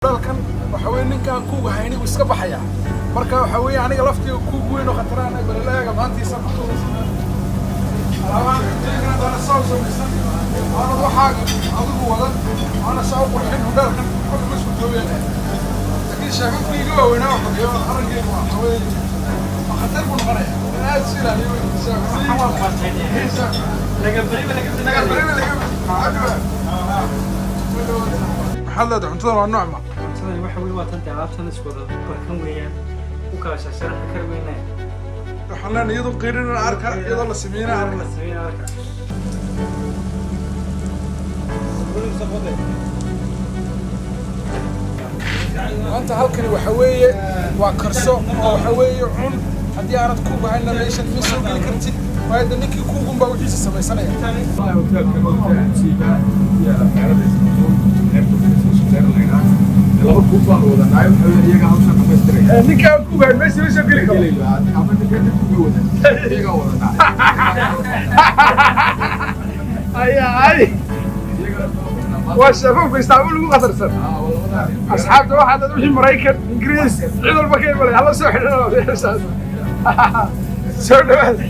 Dalkan waxa weye, ninkaan kuuga hayni wuu iska baxayaa. Marka waxa weeye, aniga laftiga kuug weyn oo khataraan balaleega maantiisa alaabahan cuntooyinkana daana saa u samaysan, waanad waxaaga adigu wadan, waana saa u qurxin. Hudheelkan waxba kama suurtoobeen, laakiin sheekadku iga waaweynaa waxa araggeyga waxa weeye waa khatar buu noqonaya in aad isu ilaaliyo. Laga beriba laga. Maxaad leedahay? Cuntada waa nooc ma? Cuntadani waxa weeye waa tanta alaabtan isku wada barkan weeyaan, u kala shasharaxi kari weynaa. Waxaan leenahay iyadoo qirinana arka, iyadoo la sameynaa arka. La sameynaa arka. Maanta halkani waxa weeye waa karso oo waxa weeye cun. Haddii aanad kuuga hayna, meeshan ma soo geli kartid, waayo de ninkii kuugun baa wixiisa samaysanaya. Laba kuub baan wadanaayo, waxa weeye iyagaa hawsha dhamaystiraya. Ninka aan kuuga hayn meesha ma soo geli karo. Iyagaa wadanaa. Ay, waa shabaabka Istaanbul ugu khatarsan. Asxaabta waxaa dad wixii Maraykan, Ingiriis, cid walba ka imanay hala soo xidhan, soo dhawaada.